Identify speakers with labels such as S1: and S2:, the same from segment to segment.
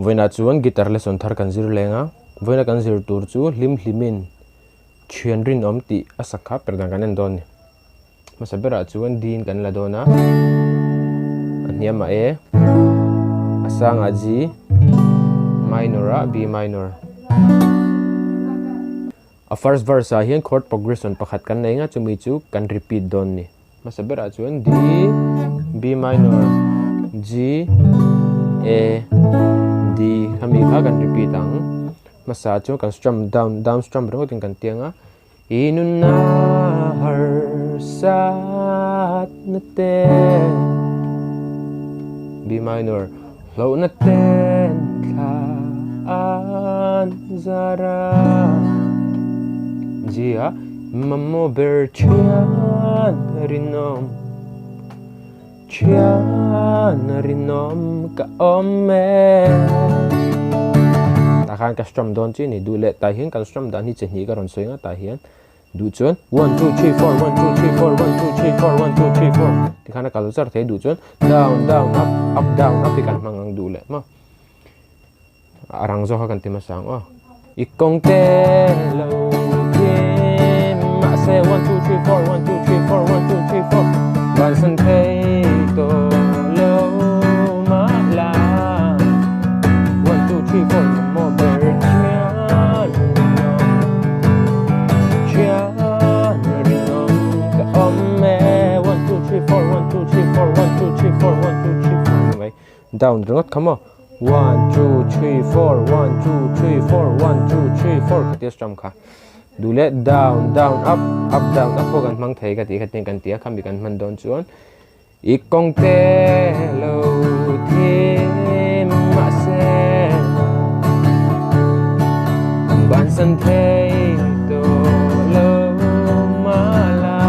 S1: Vawiinah chuan guitar lesson thar kan zir leng a, vawiina kan zir tur chu hlim hlimin thian rinawm tih a sak kha per dan kan en dawn a ni. Hmasa berah chuan D in kan la dawn a, a hniamah A, a sangah G, minor ah B minor. A first verse ah hian chord progression pakhat kan nei nga chumi chu kan repeat dawn ni. Hmasa berah chuan D, B minor, G, A, D khami kha kan repeat ang. Hmasa chuan kan strum down down strum ringawt in kan tiang a. I nunna harsat na te B minor hlauhna ten thla an zar a G a mamawh ber thian rinawm thian rinawm ka awm e tah khan ka strum dawn chi ni duh leh tah hian kan strum dan hi chi hnih ka rawn sawi nga tah hian duh chuan one two three four one two three four one two three four one two three four tikhan a kal zar thei duh chuan down down up up down up hi kan hmang ang duh leh maw a rang zawk a kan ti hmasa ang aw i kawng te lo thim mahse one two three four one two three four one two three four bansan thei tawh lo mahla one two three four mamawh ber thian rinawm thian rinawm ka awm e one two three four one two three four one two three four one two three four mai Down ringawt kha maw? One, two, three, four, one, two, three, four, one, two, three, four kha tia strum kha. Duh leh down, down, up, up, down, up pawh kan hmang thei ka tih kha tin kan ti a, khami kan hman dawn chuan i kawng te lo thim mahse bansan thei tawh lo mala.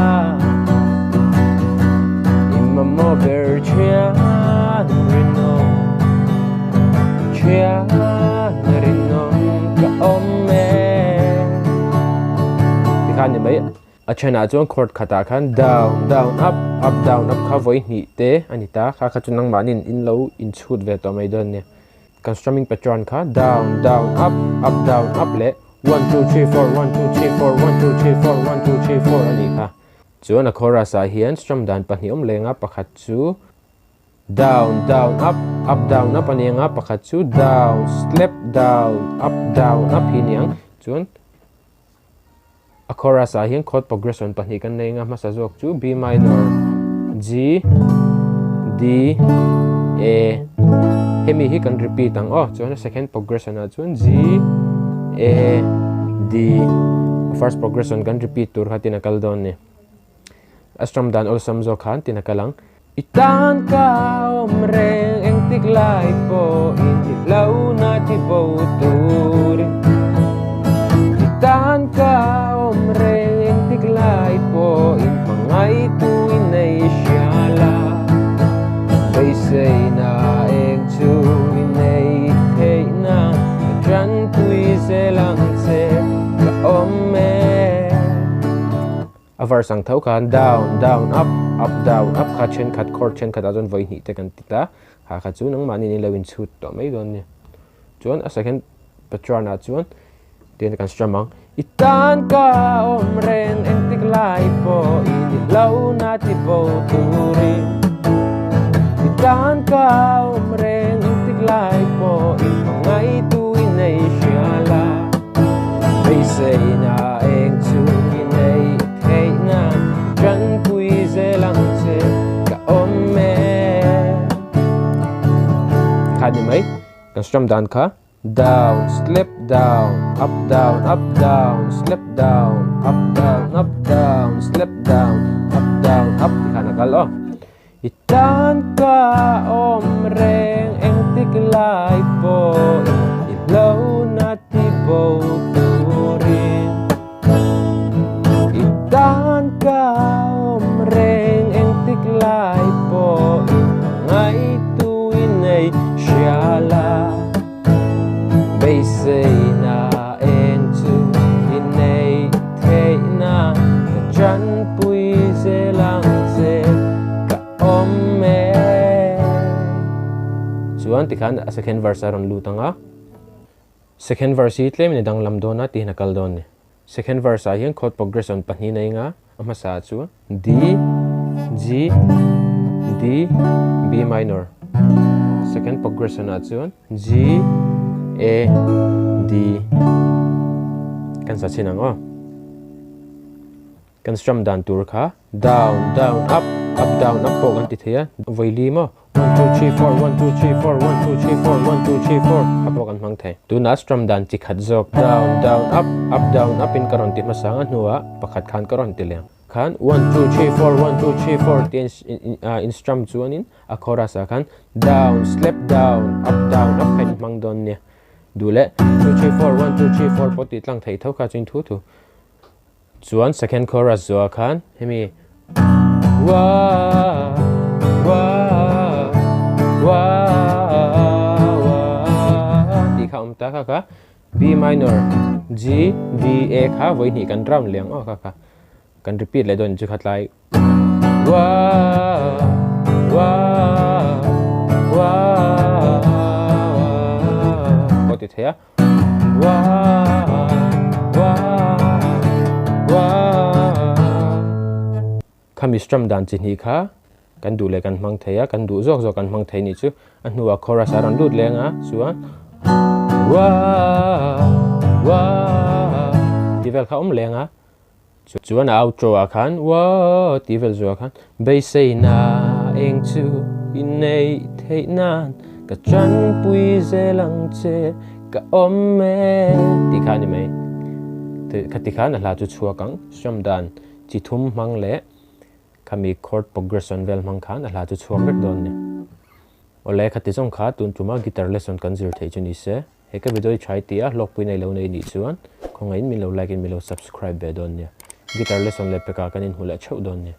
S1: I mamawh ber thian rinawm thian rinawm ka awm e tikhan ni mai a thenah chuan chord khatah khan down down up up down up kha vawi hnih te a ni ta kha kha chu nangmahniin in lo inchhut ve tawh mai dawn nia kan strumming pattern kha down down up up down up leh one two three four one two three four one two three four one two three four a nih kha. Chuan a chorus ah hian strum dan pahnih awm leng a, pakhat chu down down up up down up a ni ang a, pakhat chu down slap down up down up hi a ni ang. Chuan a chorus ah hian chord progression pahnih kan nei ang a, hmasa zawk chu B minor, G, D, A hemi hi kan repeat ang aw. Chuan a second progression ah chuan G, A, D first progression kan repeat tur kha tin a kal dawn ni. A strum dan awlsam zawk khan tin a kal ang. I tan ka awm reng engtik lai pawhin i hlo na ti bo turin. I tan ka awm reng engtik lai pawhin hmangaihtu i nei hria la. Beiseina eng chu i nei theihna ka tanpui zel ang che ka awm e. A verse ang tho khan down down up up down up kha thenkhat chord thenkhat ah chuan vawi hnih te kan ti ta ha kha chu nangmahni in lo inchhut tawh mai dawn nia. Chuan a second pattern ah chuan Tin kan strum ang. I tan ka awm reng engtik lai pawh i ni hlo na ti bo turin. I tan ka awm reng engtik lai pawh in hmangaihtu i nei hria la. Beiseina eng chu i nei theihna tanpui zel ang che ka awm e. Kha ni mai kan strum dan kha. Down, slap down, up down, up down, slap down, up down, up down, slap down, up down, up ti khan a kal aw. I tan ka awm reng engtik lai pawh i hlo na ti bo turin. I tan ka awm reng engtik lai pawh i hmangaihtu i nei hria la. Beiseina eng chu i nei theihna ka tanpui zel ang che ka awm e. Chuan tikhan. Tikhan a second verse a rawn lut ang a. Second verse hi tlemin a danglam dawn a tihin a kal dawn a ni. Second verse ah hian chord progression pahnih nei anga a hmasa ah chuan D, G, D, B minor. Second progression ah chuan G, A, D kan sa chhin ang aw. Kan strum dan tur kha down, down, up, up, down, up pawh kan ti thei a, vawi li maw one two three four, one two three four, one two three four, one two three four kha pawh kan hmang thei. Tunah strum dan chi khat zawk down, down, up, up, down, up in ka rawn ti hmasa ang a hnuah pakhat khan ka rawn ti leh ang. Khan one two three four, one two three four tia in strum chuanin a chorus ah khan down, slap down, up, down, up kha in hmang dawn nia. Duh leh two three four, one two three four pawh tih tlang theih tho kha chu in thu thu. Chuan second chorus zuah khan hemi wa wa wa wa tih kha awm ta kha kha B minor G D A kha vawi hnih kan round leh ang aw kha kha kan repeat leh dawn chu kha tlai wa wa wa pawh ti thei a. Khami strum dan chi hnih kha kan duh leh kan hmang thei a, kan duh zawk zawk kan hmang thei nih chu a hnuah chorus a rawn lut leng a chuan wa wa tih vel kha a awm leng a chuan a outro ah khan wa tih vel zuah khan beiseina eng chu i neih theih nan ka tanpui zel ang che ka awm e tih kha a ni mai khati khan a hla chu chhuak ang hram dan chi thum hmang leh khami chord progression vel hmang khan a hla chu chhuak vek dawn a ni. Awle khati zawng kha tun tuma guitar lesson kan zir theih chu ni se. He ka video hi tha i ti a, hlawkpui nei lo nei nih chuan khawngaih in min lo like in min lo subscribe ve dawn nia. Guitar lesson leh pekah kan inhmu leh theuh dawn nia.